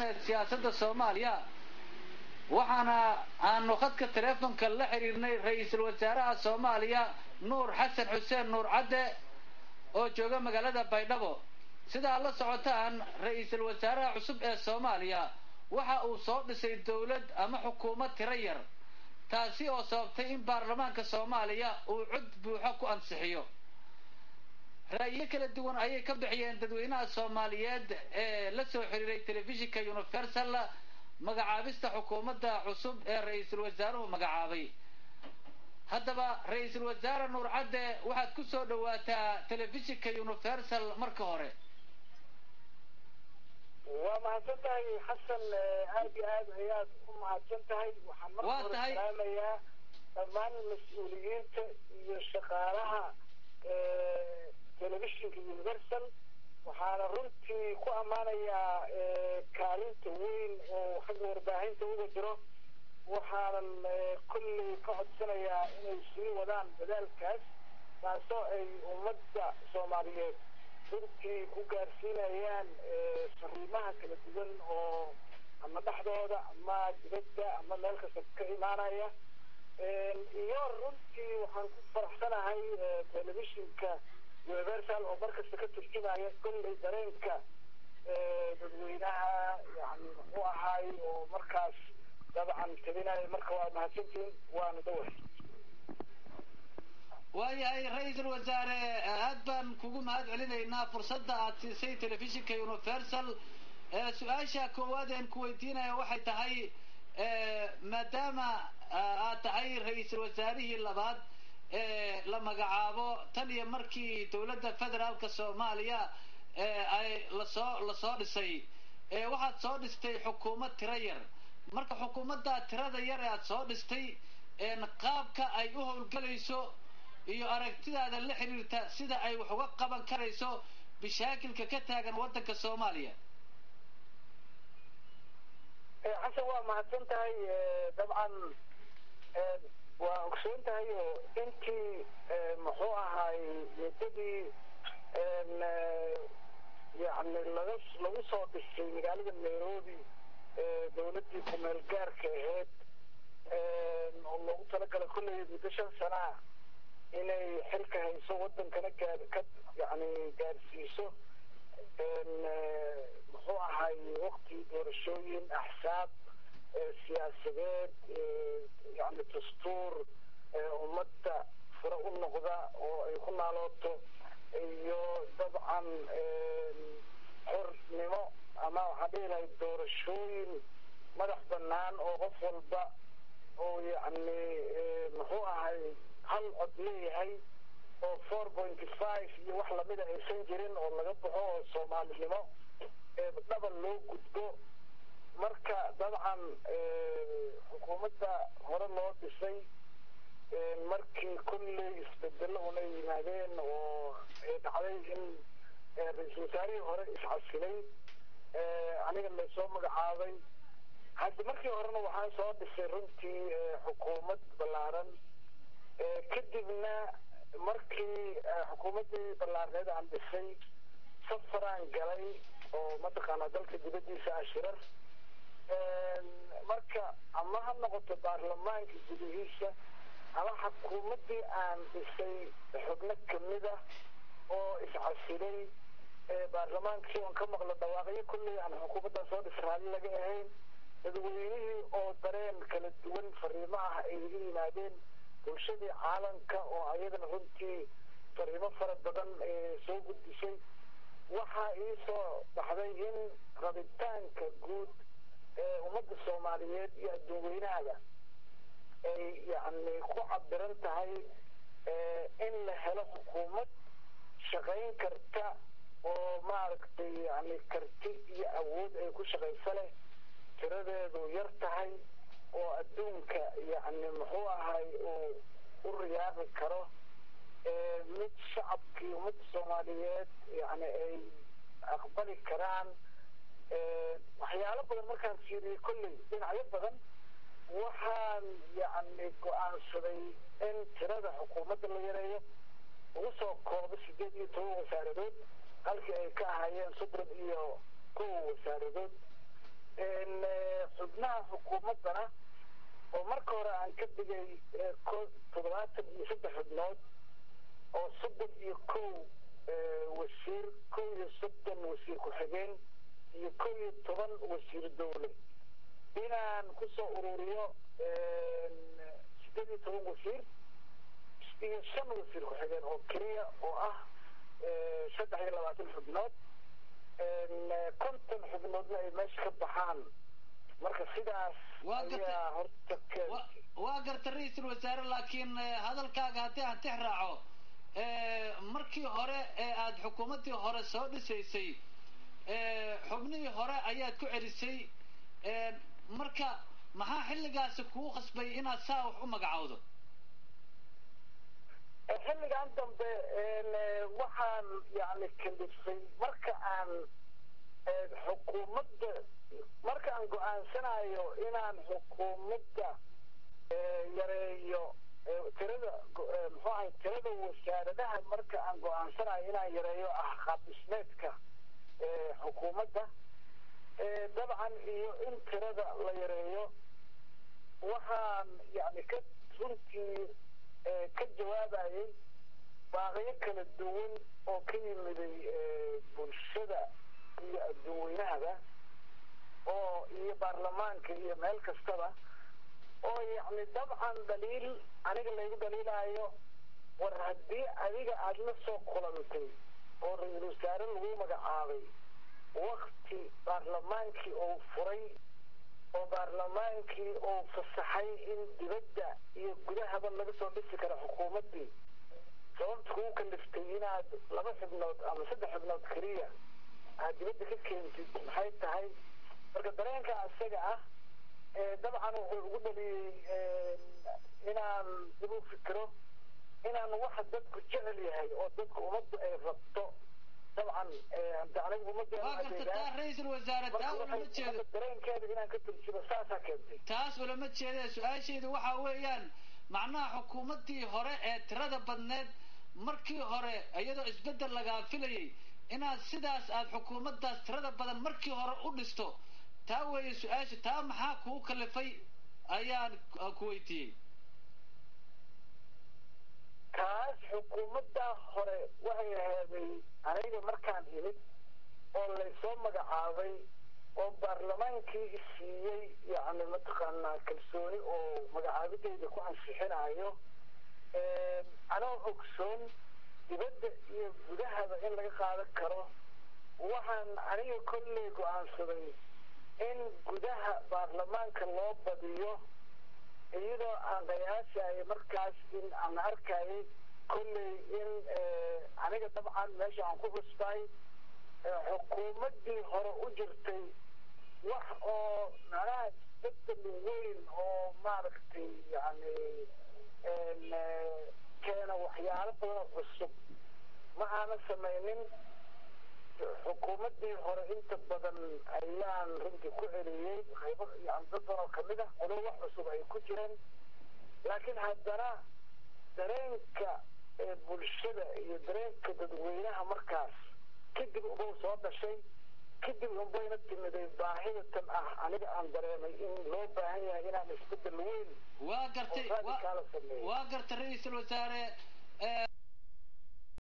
Ee siyaasadda Soomaaliya, waxaana aanu khadka teleefonka la xiriirnay ra-iisul wasaaraha Soomaaliya Nuur Xasan Xuseen Nuur Cadde oo jooga magaalada Baydhabo. Sidaa la socotaan, ra-iisul wasaaraha cusub ee Soomaaliya waxa uu soo dhisay dowlad ama xukuumad tiro yar, taasi oo sababtay in baarlamaanka Soomaaliya uu cod buuxo ku ansixiyo. Ra'yiyo kala duwan ayay ka bixiyeen dadweynaha Soomaaliyeed ee la soo xiriiray telefishinka Universal magacaabista xukuumadda cusub ee ra-iisul wasaaruhu magacaabay. Haddaba, ra-iisul wasaare Nuur Cadde, waxaad ku soo dhawaataa telefishinka Universal marka hore. Waa mahadsan tahay, Xasan, aad iyo aad ayaad u mahadsan tahay. Waxaan marka hore salaamayaa dhammaan mas-uuliyiinta iyo shaqaalaha telefishinka Universal. Waxaana runtii ku ammaanayaa kaalinta weyn oo xagga warbaahinta uga jiro. Waxaanan kolley ka codsanayaa inay sii wadaan dadaalkaas, taasoo ay ummadda Soomaaliyeed runtii ku gaarsiinayaan fariimaha kala duwan oo ama dhexdooda ama dibadda ama meel kasta ka imaanaya. Iyo runtii waxaan ku faraxsanahay telefishinka Universal oo markasta ka turjumaya kolley dareenka dadweynaha, yani muxuu ahaay, oo markaas dabcan tabinaya. Marka waa mahadsantihin, waana dhaway. Waayahay, ra-iisul wasaare, aad baan kugu mahad celinaynaa fursadda aad siisay telefishinka Universal. Su-aasha koowaad een ku weydiinaya waxay tahay, maadaama aad tahay ra-iisul wasaarihii labaad ee la magacaabo tan iyo markii dowladda federaalka Soomaaliya ay lasoo dhisay, waxaad soo dhistay xukuumad tiro yar. Marka xukuumaddaa tirada yar ee aad soo dhistay, qaabka ay u howlgelayso iyo aragtidaada la xiriirta sida ay wax uga qaban karayso bishaakilka ka taagan waddanka Soomaaliya. Xasan, waa mahadsan tahay. Dabcan waa ogsoon tahay oo intii muxuu ahaay muddadii yani laga lagu soo dhisay magaalada Nairobi dowladdii kumeel gaarka ahayd oo loogu talagalay kolley muddo 5 sanaa inay xilka hayso, waddankana gaar ka yani gaarsiiso muxuu ahay waqti doorashooyin, axsaab siyaasadeed, yani dastuur ummadda fure u noqda oo ay ku naalooto, iyo dabcan xornimo ama waxaan dhihi lahay doorashooyin madax bannaan oo qof walba oo yacni muxuu ahay hal cod leeyahay oo 4.5 iyo wax lamida aysan jirin, oo laga baxo oo Soomaalinimo dhaban loo gudbo. Marka dabcan xukuumadda hore loo dhisay, markii kolley isbedelo un ay yimaadeen oo ay dhacday in ra-iisul wasaarihii hore iscasilay, aniga laysoo magacaabay. Hadda markii horena waxaan soo dhisay runtii xukuumad ballaaran. Kadibna markii xukuumaddii ballaarneed aan dhisay, safaraan galay oo mataqaanaa dalka dibaddiisa ah, shirar. Marka ama ha noqoto baarlamaanka gudihiisa ama xukuumaddii aan dhisay xubno kamid ah oo iscasilay, baarlamaankii oon ka maqlo dhawaaqyo kolley aan xukuumaddan soo dhis raalli laga ahayn, dadweynihii oo dareen kala duwan fariimo ah ay iga yimaadeen, bulshadii caalamka oo ayadana runtii fariimo fara badan soo gudbisay, waxaa ii soo baxday in rabitaanka guud ee ummadda Soomaaliyeed iyo adduun weynahaba ay yacni ku cabiran tahay in la helo xukuumad shaqayn karta oo maaragtay yani karti iyo awood ay ku shaqaysa leh, tiradeedu yar tahay, oo adduunka yacni muxuu ahay uu u riyaaqi karo, mid shacabkii ummadda Soomaaliyeed yani ay aqbali karaan. Waxyaalo badan markaan fiiriyey, kolley dhinacyo badan, waxaan yacni go-aansaday in tirada xukuumadda la yareeyo, ugu soo koobo 18 wasaaradood halkii ay ka ahaayeen 31 wasaaradood. Xubnaha xukuumaddana oo marka hore aan ka dhigay 73 xubnood, oo 31 wasiir, 31 wasiir ku-xigeen iyo 11 wasiir dowle, inaan kusoo ururiyo 18 wasiir iyo 5 wasiir ku-xigeen oo keliya, oo ah 23 xubnood, 50 xubnoodna ay meesha ka baxaan. Marka sidaas ayaa horta keentay. Waa garta, ra-iisul wasaare, laakiin hadalkaaga haddii aan tix raaco, markii hore ee aada xukuumaddii hore soo dhisaysay xubnihii hore ayaad ku celisay. Marka maxaa xilligaasi kuu khasbay inaad saa wax u magacowdo? Xilligan dambe waxaan yani kalifay marka aan xukuumadda, marka aan go-aansanayo inaan xukuumadda yareeyo tirada, muxuu ahay, tirada wasaaradaha, marka aan go-aansanayo inaan yareeyo ah qaab dhismeedka xukuumadda dabcan iyo in tirada la yareeyo, waxaan yani ka runtii ka jawaabayay baaqiyo kala duwan oo ka yimiday bulshada iyo adduunweynahaba oo iyo baarlamaanka iyo meel kastaba, oo yacni dabcan dhaliil aniga laygu dhaliilaayo: war haddii adiga aada la soo kulantay oo ra-iisul wasaare lagu magacaabay wakti baarlamaankii uu furay oo baarlamaankii uu fasaxay in dibadda iyo gudahaba laga soo dhisi karo xukuumaddii, sababta kugu kaliftay inaad 2 xubnood ama 3 xubnood keliya aad dibadda ka keentid maxay tahay? Marka dareenka isaga ah dabcan wuxuu ugu dhaliyey inaan dib u fikiro, inaan waxa dadku jecel yahay oo dadku ummaddu ay rabto dabcan anigu ummadda Waa garta taa, ra-iisul wasaare, taa ulama jeedo. Dareenkeeda inaan ka turjumo saasaa keentay. Taas ulama jeede. Su-aashaydu waxa weeyaan, macnaha xukuumaddii hore ee tirada badneed markii hore iyadoo isbeddel lagaa filayay inaad sidaas aad xukuumaddaas tirada badan markii hore u dhisto, taa weeye su-aasha. Taa maxaa kuu kalifay ayaan ku weydiiyey. Taas xukuumaddaa hore waxay aheeday aniga markaan imid oo laysoo magacaabay oo baarlamaankii isiiyey yacni mataqaanaa kalsooni oo magacaabidayda ku ansixinayo, anoo ogsoon dibadda iyo gudahaba in laga qaadan karo, waxaan aniga kolley go-aansaday in gudaha baarlamaanka loo badiyo, iyadoo aan qiyaasayay markaas in aan arkayay kolley in aniga dabcan meesha aan ku cusbay xukuumaddii hore u jirtay wax oo macnaha isbedel weyn oo maaragtay yani keena waxyaalo badan oo cusub ma aanan samaynin. Xukuumaddii hore inta badan ayaan runtii ku celiyey qaybo, yani dad badan oo kamid ah, walow wax cusub ay ku jireen, laakiin haddana dareenka bulshada iyo dareenka dadweynaha markaas kadib unbau soo dhashay, kadib unbayna timiday baahida tan ah aniga aan dareemay in loo baahan yahay inaan isbedel weyn Waa gartay, oo radikaala sameeyo. Waa gartay, ra-iisul wasaare.